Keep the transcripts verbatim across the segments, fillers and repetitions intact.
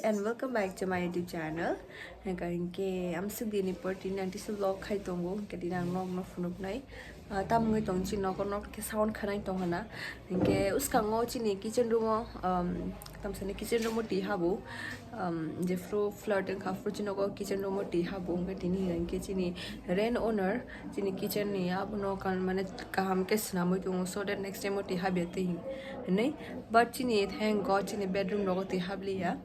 And welcome back to my YouTube channel. Hingke amsuk dini porti nang tisu vlog khai tongo, hingke dini ang nok no phunuk nai. Ah, tam wngwi tong chini nogo nok khe sound khanai tong hana. Hingke uskango chini kitchen room o, um, tam sani kitchen room o twi habo. Um, je fru flood wngkha fru chini nogo kitchen room o twi habo. Hingke tini hingke chini rent owner chini kitchen ni abono kan mane kaham khe swnamwi tongo, so that next time o twi habya twi hinwi. But chini thank God chini bedroom rogo twi habliya.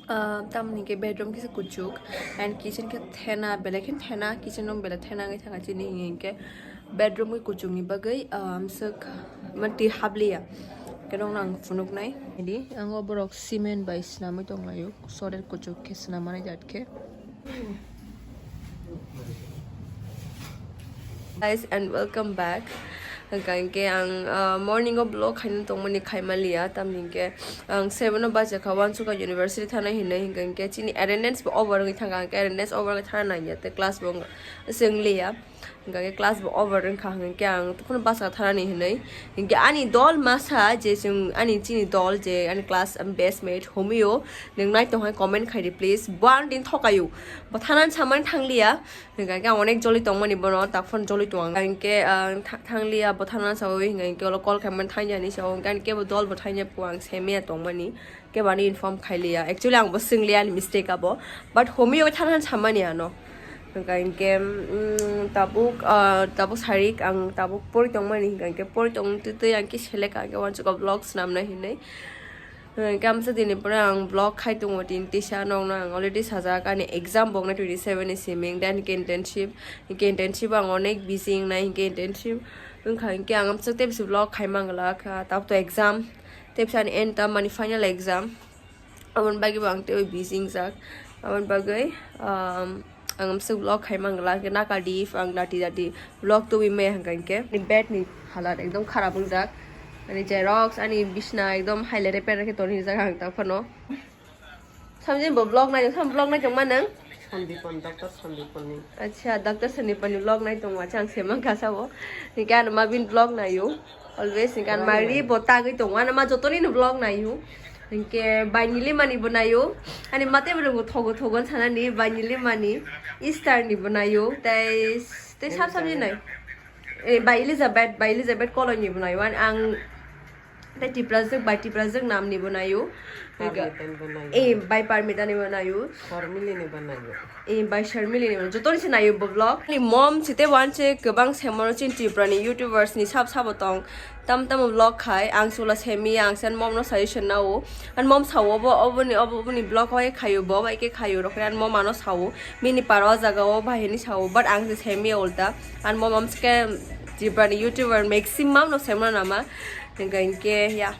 Ah, tamni hingke bedroom kisa kuchuk and kitchen khe thena, belai khe thena, kitchen room belai thena wngwi thangkha chini hingke bedroom khe kuchukni bagwi, ah, amswk mati habliya. Khe nokno ang phunuknai. Di, ang o borok cement bai swnamwi tonglaio, soder kuchuk khe swnamani jat khe. Guys, and welcome back. Hingke ang, ah, morning o vlog khaina tongmani khaimaliya, tamni hingke ang seven o bachakha, Wansukha University thana hinwi, hingke chini attendance bo over wngwi thangkha, hingke attendance over wngwi thana nangya, tei class bo wng-, swng liya. Hingke class bo over wngkha, hingke ang tokhono bachakha thanani hinwi. Hingke ani dol masa je chwng ani chini dol je ani class, um, best mate Homio, nwng nai tongkha comment khaidi please. Bo ang din thokaio. Bo thanani samani thangliya. Hingke ang onek joli tongmani bono, tak phone joli tong ang. Hingke, ah, tha-, thangliya bo thanani sawi, hingke ulo call khaimani thangya hinwi sao. Hingke ani kebo dol bo thangya po ang semiya tongmani. Kebani inform khailiya. Actually, ang bo swngliya, ani mistake abo. But Homio thana samani ano. Hingka hingke, mm, tabuk, ah, tabuk sarik ang tabuk pori tongmani hingka hingke pori tong twi twi ang khe selek ang khe wansukha vlog swnamna hinwi. Hingke amsa dini pore ang vlog khai tongo tin tisa nokno ang already sajak ani exam bo wngnai twenty seven ni siming, then hingke internship, hingke internship ang onek busy wngnai hingke internship wngkha hingke ang amsa tei bisi vlog khai manglak, ah, tabuk to exam. Tei bwsani end tam mani final exam. Aboni bagwi bo ang teibo busy wngjak. Aboni bagwi, um, ang amswk vlog khai manglak, naka di, ang dati dati vlog tubui maya hwnkha hinkhe. Ani bed ni halat ekdom kharap wngjak. Ani xerox, ani bisna ekdom haile repair khe tonwi rijak ang ta phano. Samjin bo vlog nai, sam vlog nai tongma nang? Sandipan, Doctor Sandipan ni. Acha, Doctor Sandipan ni vlog nai tongo, acha, ang semang kha sabo. Hinkhe ano ma bini vlog naio. Always hinkhe ano ma ri bo tagwi tongo, ano ma jotoni no vlog naio. Hinkhe bai nili mani bo naio. Ani mate bo rwngo thogo thogo sanani bai nili mani. Easter ni bo naio. Tei, tei sab sab ni nai. Eh, bai Elizabeth, bai Elizabeth Koloi ni bo naio. Ang, ang Tei Tiprajwk bai Tiprajwk namni bo naio. Parmitan bo naio. Eh, bai Parmitani bo naio. Sharmilini bo naio. Eh, bai Sharmilini bo. Jotoni se naio bo vlog. Ani mom site wanse kwbang semano chin Tripura ni YouTubers ni sab sabo tong. Tam tamo vlog khai. Ang sula semi, ang sen mom no suggestion nao. An mom sao bo, oboni, oboni vlog bai khaio bo, bai khe khaio rokhe an mom ano sao. Mini paro jaga o bahini sao. But ang se semi ulta. An mom am ske Tripura ni YouTuber maximum no semano nama. Hingke, hingke, ya.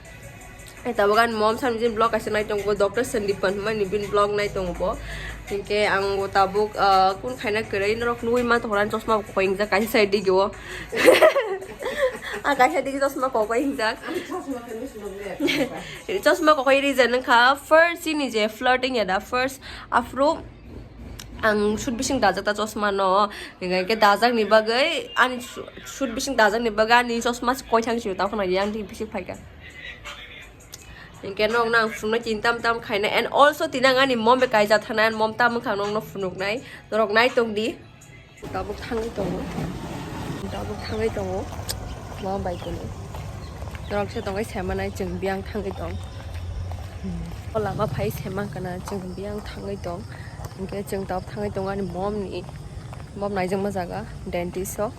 Eh, tabuk ani mom sani jin vlog kaisa nai tongo, Doctor Sandipan hwnmani bini vlog nai tongo bo. Hingke ang bo tabuk, ah, kun khaina kwrwi norok nugui ma tongo, ani chosma bo kokoi hingjak kaisa side digi o. Ah, kaisa digi chosma kokoi hingjak. Chosma kokoi reason wngkha, first chini je flirting ya da, first afro Ang sut bising dajak ta chosma no, hingke dajak ni bagwi ani su-, sut bising dajak ni bagwi ani chosma se koithang sio, tamo khna yang thik bising phaikha. Hingke nok nang phunuknai tin tam tam khaina, and also tin ang ani mom bai kaijak thana, and mom tam wngkha nok no phunuknai, norok nai tong di. Tabuk thangwi tongo, tabuk thangwi tongo, mom bai kunu. Norok se tongwi semanai chwng biyang thangwi tong. O lama phai semang kana chwng biyang thangwi tong. Hingke chwng tabuk thangwi tongo ani mom ni, mom naijakma jaga dentist o.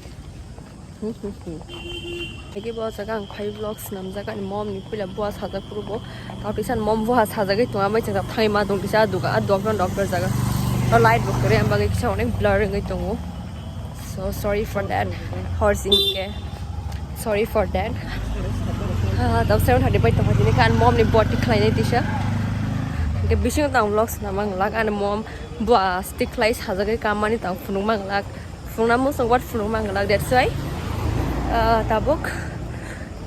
Agi bo jaga ang khai vlog swnamjak ani mom ni puila bua sajak phuru bo. Tabuk kisa ani mom bua sajagwi tongo, amai chwng tabuk thangwi ma tong kisa duka, ah, doctor, doctor jaga. O light bo kwrwi ang bagwi kisa onek blur wngwi tongo. So sorry for that. Horsing ke. Sorry for that. Ha, tau seven thirty bai tongkha tini kan mom ni body khlainai tisa. Ke bising tang vlogs na mang lak ani mom bua stick khlai sajagwi kamani tang phunuk mang lak. Phunukna musung wat phunuk mang lak, that's why, ah, tabuk,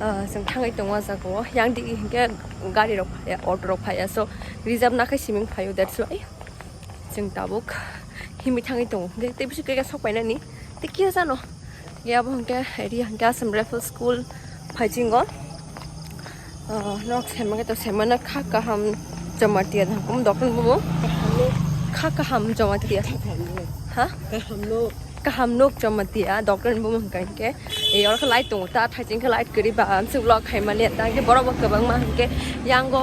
ah, chwng thangwi tongo o jaga o. Yang di hinkhe gari rok phaiya, auto rok phaiya. So reserve na khai siming phaio, that's why. Chwng tabuk himwi thangwi tongo. Hwnkhe tei bisu khe sok painani. Tei kisa no. Ya bo hwnkhe area hwnkhe Assam Rifle School phaichingo. Ah, nok sema khe to sema no kha kaham. Jamatia da kum doktor bumo. Kha kaham Jamatia. Ha? Kaham nuk Jamatia doktor bumo hwnkha hinkhe. E oro khe light tongo ta thaising khe light kwrwi ba ang se vlog khaimani ta hinkhe borok bo kwbangma hinkhe yango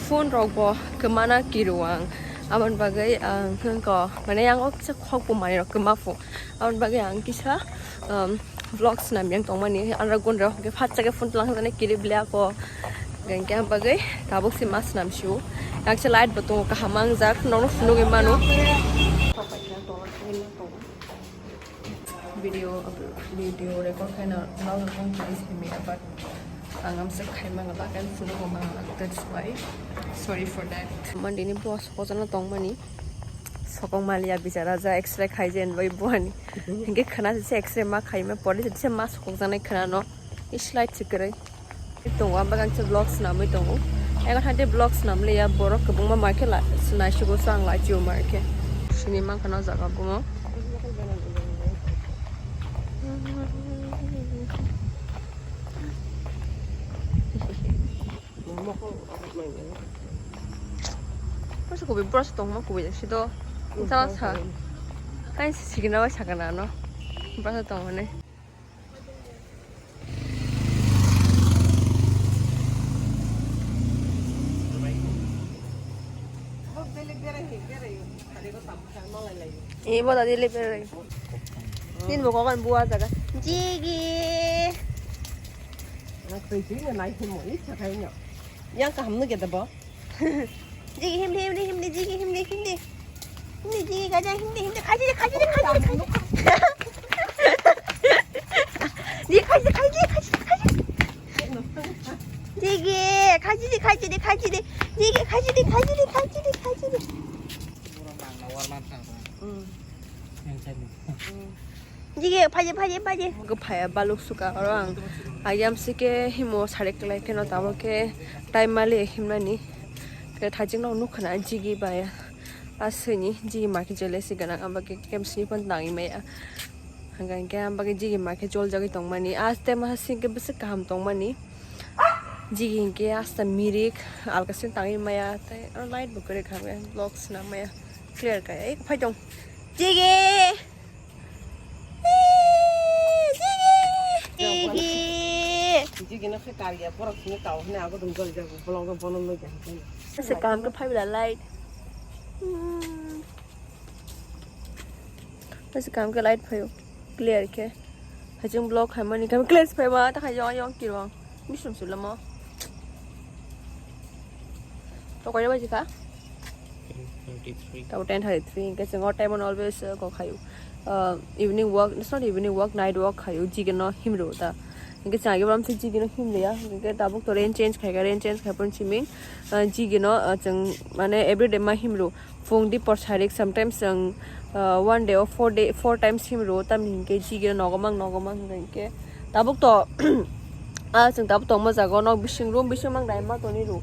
phone rok bo kwmana kiru ang. Aboni bagwi ang hwnkha mane yango kisa khok bo manwi rok kwma phu. Aboni bagwi ang kisa um, vlog swnam yang tongmani andra gun rok hwnkhe phatsa khe phone tlang hwnjani kiri ble ako. Hwnkhe ang bagwi tabuk se ma swnam sio. Yaksa light bo tongo kaham ang jak nokno phunugwi mano. Video video record khaina vlog record khaina simi apat ang amsa khaima ngala kan phunugwi mano, that's why sorry for that. Monday ni boss hojano tongmani. Sokong maliya bichara ja X-ray khai je bai buani. Hingke khana se X-ray ma khai ma pore se ma sokok janai khana no. Is light se kwrwi. Tongo amba gang se vlog snamwi tongo. Ego thante vlog snam leya borok kwbangma ma khe la snai sugo sang lai chiu ma khe. Sini ma khana jaga bumo. Brush kubi brush tongma kubi si do. Sala sa. Hai sikina bai sakana no. Brush tongmani. Ibo dadi lepe rai. Tin bo kokan bua jaga. Jigi. Yang kaham no geda bo. Jigi himdi himdi himdi jigi himdi himdi. Himdi jigi gaja himdi himdi khaji de khaji de khaji de khaji. Di khaji khaji khaji khaji. Jigi khaji de khaji de khaji de. Jigi khaji de khaji de khaji de khaji de. Jigi phaji phaji phaji. Gw phaya baluk suka oro ang. Ayam sike himo sare klai khe no tamo khe time mali himnani. Khe thajik no nuk khna jigi baya. Asini jigi ma khe jele si ganang amba khe kem sini pon tangi maya. Hangkhe amba khe jigi ma khe jol jagwi tongmani. Aste ma sike bwswk kaham tongmani. Jigi hinkhe asta mirik alkasin tangwi maya tei oro light bo kwrwi kha vlog swnam maya clear kaya ei phai tong jigi. Jigi. Jigi no khe kariya borok sini kau hwnwi agodong jol jago bolong no bono no jang. Se kam khe phai bila light. Basi kam khe light phaio clear khe. Haching block hai mani kam clear phai ma ta khai yong yong kirong. Misum sulamo. To koi baji kha? Ten thirty-three. Tabo ten thirty-three. Hingke singo time on always uh, ko khayo. Uh, evening walk, it's not evening walk, night walk khayo. Jigeno himro ta. Hingke changi bam se jigeno himriya. Hingke tabuk to rain change khai, rain change khai pon chiming. Uh, jigeno uh, chang mane everyday ma himro. Phung di por sarik sometimes ang uh, one day o four day four times him ro tamni hinkhe jigi nogo mang nogo mang hinkhe tabuk to ah chwng tabuk tongma jaga o nok bising room bising mang dai ma toni ro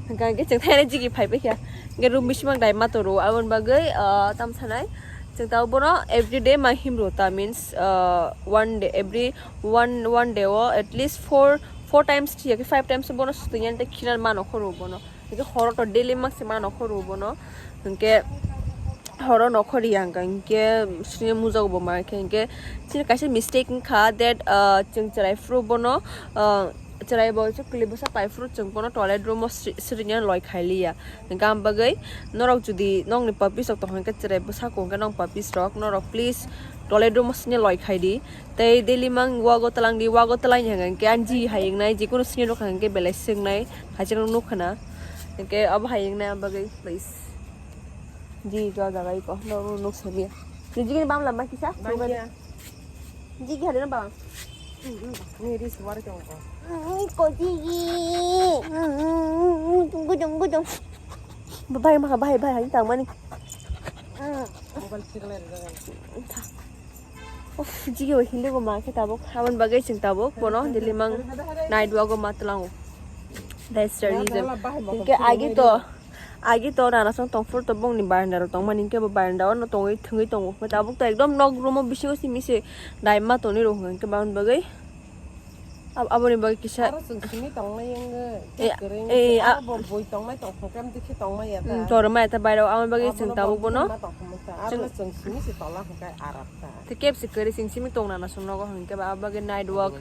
hinkhe chwng thaina jigi phai paikha hinkhe room bising mang dai ma to ro aboni bagwi uh, tam sanai chwng tabuk bono everyday ma him ro ta means uh, one day every one one day o at least four four times thiyakhe five times bono swtwi yan tei khinan ma nokho ro bono. Hingke horo to daily mak se ma nokho ro bono. Hingke horo nokho ri ang ka hingke sini mujago bo ma khe hingke sini kaisa mistake wngkha that ah, chwng chwrai phuru bono ah, chwrai bo chwng kwlwi bwsa pai phuru chwng bono toilet room o sri- srini loi khai liya. Hingke ang bagwi norok jodi nokni puppies rok tong hingke chwrai bwsa ko hingke nong puppies rok norok please toilet room o srini loi khai di. Tei daily mang wago twlang di wago twlang ni hingke ang ji hai wngnai jikunu sini rok hingke belai swngnai. Hachirok nuk khna. Hingke abo hai wngna bagwi please. Ji jo jaga iko. No no nuk sami. Ni jigini bam lama kisa. Jigi hari na bam. Ni ri suwar ke ko. Ko jigi. Gudung gudung. Bye bye ma bye bye hai tang mani. Mobile sikle. Uff, jigi o hindi ko ma khe tabuk. Aboni bagwi chwng tabuk bono daily mang night walk o ma twlango. That's the reason. Hinkhe agi to agi to rana song tongphuru to bongni baranda ro tongmani hinkhe bo baranda o no tongwi thwngwi tongo. Tabuk to ekdom nok room o bisingo simi se dai ma toni ro hinkhe aboni bagwi Ab-, aboni bagwi kisa. Aro chwng simi tongnai wngwi, eh, kwrwngwi eh, se, ah, abo bo bui tongnai tong hwnkhe, amtwi khe tongmaya ta. Mm, tormaya ta bairok, aboni bagwi chwng tabuk bono. Abono ma tong hwnwi ta. Aro chwng, chwng simi se tongna hwnkhe arak ta. Tei kebsi kwrwi chwng simi tongna na chwng nogo hwnkhe ba, abo bagwi night walk,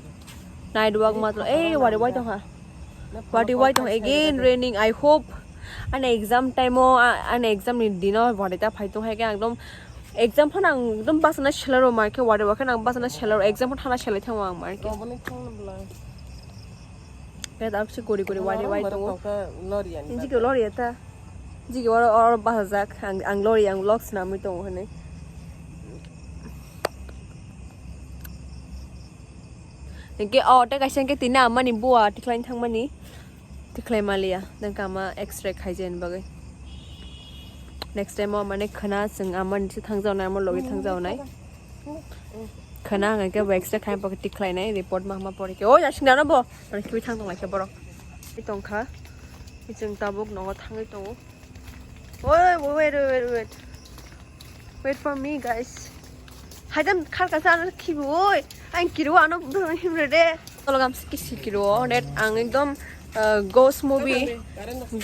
night walk matwlwi, eh, wari wai tongkha. Wati wai tong again raining. I hope ani exam time o, a-, ani exam ni dino wari ta phai tong hai khe ang ekdom exam phano ang ekdom bachana selero mar khe wari wai kheno ang bachana selero exam phano thana selai thango ang mar khe. Obo ni thang bla. Khe dak se guri guri wari wai tongo. Lori ani. Jike lori eta. Jike oro, oro bachajak ang, ang lori ang vlog swnamwi tongo hwnwi. Hwnkhe o tei kaisa hwnkhe tini amani bua tikhlaini thangmani. Tikhlai maliya, nang kama X-ray khaijani bagwi. Next time o mane khwna chwng amani se thangjaonai, amo logi thangjaonai. Khwna hwnkhe bo X-ray khai bo tikhlainai, report ma ma pore khe. Oi, asing dano bo. Ani khibi thang tong lai khe borok. I tongkha. I chwng tabuk nogo thangwi tongo. Oi, wait, wait, wait, wait. Wait for me, guys. Haidam khar kasa ano khibi oi. Ang kiri o ano himre de. Tologam si kisi kiri o. Net ang ekdom, uh, ghost movie.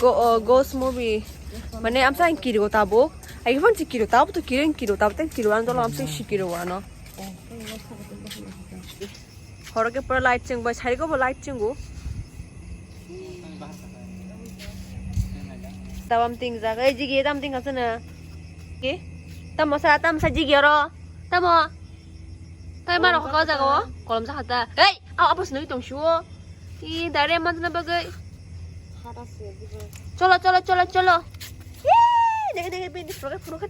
Go, uh, ghost movie. Mane amsa ang kiri o tabuk. Ai phone si kiri o tabuk to kiri ang kiri o tabuk tang kiri o ano tologam si si kiri o ano. Horo khe pura light chwng bai, sari ko bo light chwngo. Tabam ting jak, ei jigi tam ting khasana. Ki? Tamo sa, tam sa jigi oro. Tamo. Tai maro ka jaga o. Kolom sa khata. Ei, aw apos nui tong shuo. Ki dare man na bagai. Cholo, cholo, cholo, cholo. Yee! Dege, dege, bini pura, pura.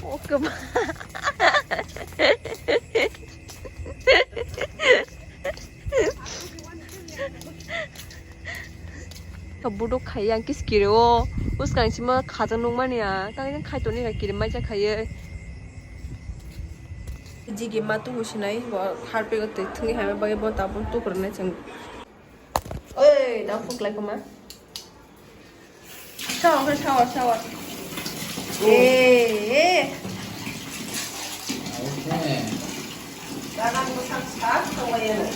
Oh, kema. Buduk khai yang kis kiri o. Uskang sima khajang nung mani ya. Tang yang khai toni ka kiri mai ja khai ye. Jigi ma tu husinai bo harpe ko twi thungwi hai bai bo tabun tu kurne chang. Oi, da phuk lai koma. Shower, shower, shower. Eh, eh. Danan bwsak sak tonglaiyana.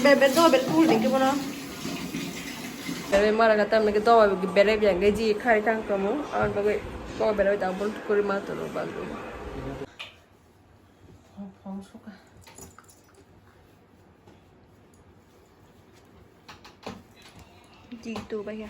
Bebe do bel pul dingke bono. Bebe mara kata meke do bere biang ke ji khai tang kamu. Ang ke do bere tang pun kuri ma tu lo bagu. Phone suka. Di tu ba ya.